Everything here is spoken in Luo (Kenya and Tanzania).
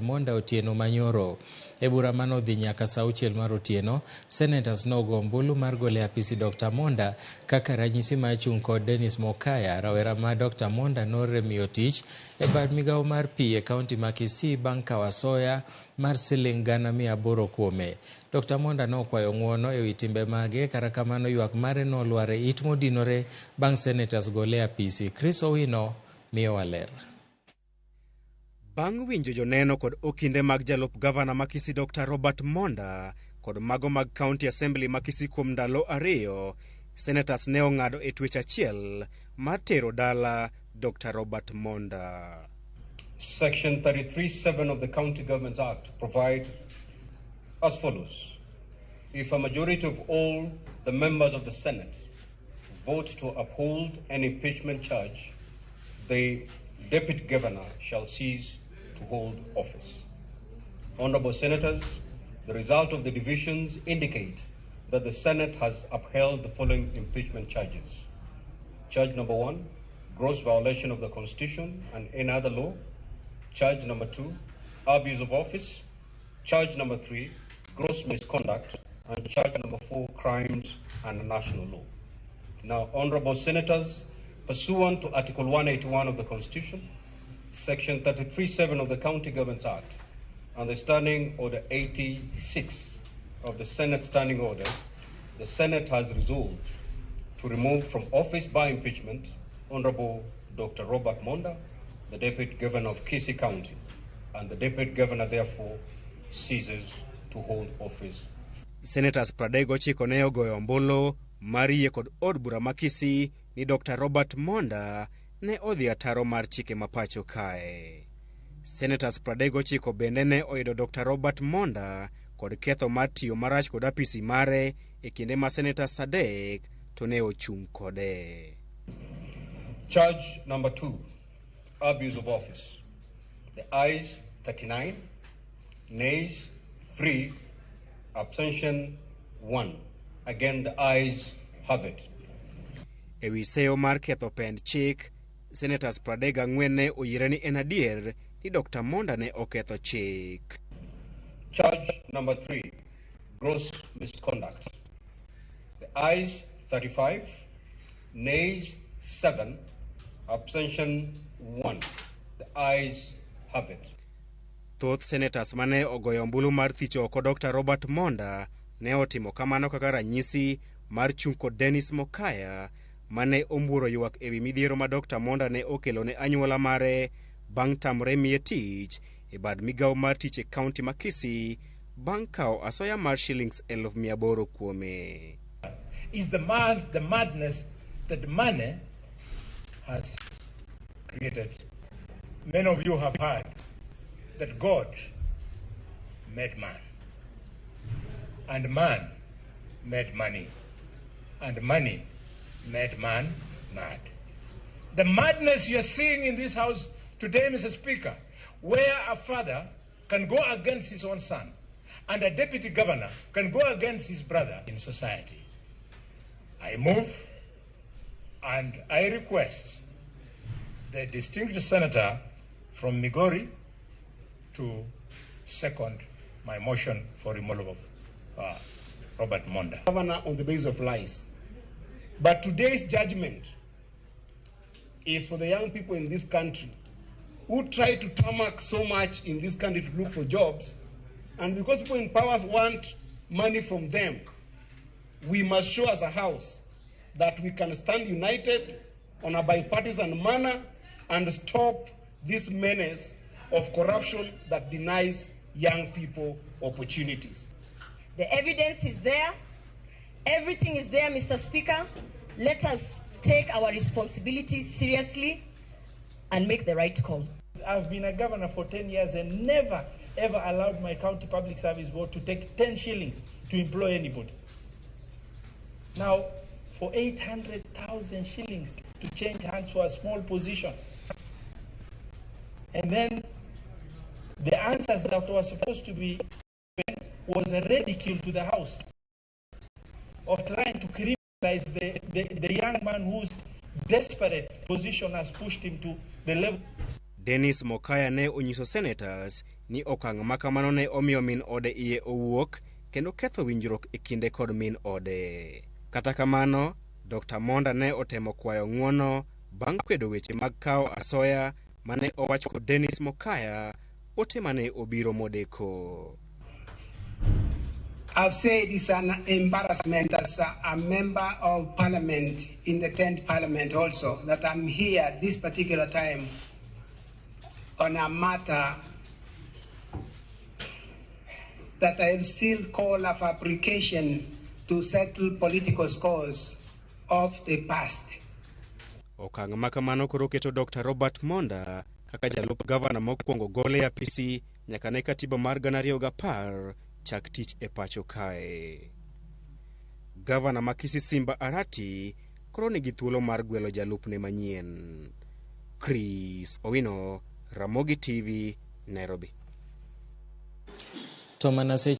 Monda otieno manyoro. E bura manodhi nyaka saa 6 mar otieno, senators nogo ombulu mar golo e apisi Dr. Monda kaka ranyisi mar chung' kod Dennis Mokaya, rawera ma Dr. Monda noremiyo tich e bad migawo mar pi e kaunti ma Kisii bang' kawo asoya mar siling 800,000 kuome. Dr. Monda nokwayo ng'uono ewi timbe mage, kata kamano ywak mare nolwar e it modinore bang' senators gole e apisi. Chris Owino miyowa ler. Bang' winjo joneno kod okinde mag jalup gavana ma Kisii Dr. Robert Monda kod mago mag County Assembly ma Kisii kuom ndalo 2, senators ne ong'ado e twech achiel mar tero dala Dr. Robert Monda. Section 33(7) of the County Governments Act provide as follows. If a majority of all the members of the Senate vote to uphold an impeachment charge, the Deputy Governor shall cease to hold office. Honorable Senators, the result of the divisions indicate that the Senate has upheld the following impeachment charges. Charge number 1, gross violation of the Constitution and any other law. Charge number 2, abuse of office. Charge number 3, gross misconduct. And charge number 4, crimes and national law. Now, Honorable Senators, pursuant to Article 181 of the Constitution, Section 33(7) of the County Governments Act, and the Standing Order 86 of the Senate Standing Order, the Senate has resolved to remove from office by impeachment Honorable Dr. Robert Monda, the Deputy Governor of Kisii County, and the Deputy Governor therefore ceases to hold office. Senators 39 ne ogoyo ombulu mar yie kod od bura ma Kisii ni Dr. Robert Monda ne odhi ataro mar chike ma pacho kae. Senators 39 bende ne oyudo Dr. Robert Monda kod ketho mar tiyo marach kod apisi mare e kinde ma Senators 3 to ne ochung' kode. Charge number 2, abuse of office. The ayes 39, nays 3, abstention 1. Again, the ayes have it. Ewi seyo mar ketho pend chik, Senators 34 ne oyiere ni en adier ni Dr. Monda ne oketho chik. Charge number 3, gross misconduct. The ayes 35, nays 7, abstention 1. The ayes have it. Thoth senators mane ogoyo ombulu mar thicho oko Dr. Robert Monda ne otimo kamano kaka ranyisi mar chung' kod Dennis Mokaya mane ombuoro ywak ewi midhiero ma Dr. Monda ne okelo ne anyuola mare bang' tamore miye tich e bad migawo mar tich e kaunti ma Kisii bang' kawo asoya mar shillings 800,000 kuome. Is the madness that money has created. Many of you have heard that God made man, and man made money, and money made man mad. The madness you are seeing in this house today, Mr. Speaker, where a father can go against his own son, and a deputy governor can go against his brother in society. I move and I request the distinguished senator from Migori to second my motion for removal of Robert Monda. Governor on the basis of lies. But today's judgment is for the young people in this country who try to tarmac so much in this country to look for jobs, and because people in power want money from them, we must show as a house that we can stand united on a bipartisan manner and stop this menace of corruption that denies young people opportunities. The evidence is there. Everything is there, Mr. Speaker. Let us take our responsibility seriously and make the right call. I've been a governor for 10 years and never ever allowed my county public service board to take 10 shillings to employ anybody. Now, for 800,000 shillings to change hands for a small position. And then the answers that were supposed to be given was a ridicule to the house of trying to criminalize the young man whose desperate position has pushed him to the level. Dennis Mokaya ne onyiso senators ni okang' ma kamano ne omiyo min ode iye owuok kendo ketho winjruok e kinde kod min ode. Kata kamano, Dr. Monda ne otemo kwayo ng'uono bang' kwedo weche mag kawo asoya mane owach kod Dennis Mokaya, ote mane obiro modeko. I've said it's an embarrassment as a member of parliament in the 10th parliament also, that I'm here at this particular time on a matter that I still call a fabrication to settle political scores of the past. Okang' ma kamano koro keto Dr. Robert Monda kaka jalup gavana mokwongo gole e apisi nyaka ne katiba mar 2010 chak tich e pacho kae. Gavana ma Kisii Simba Arati koro nigi thuolo mar gwelo jalupne manyien. Chris Owino, Ramogi TV, Nairobi. To mana seche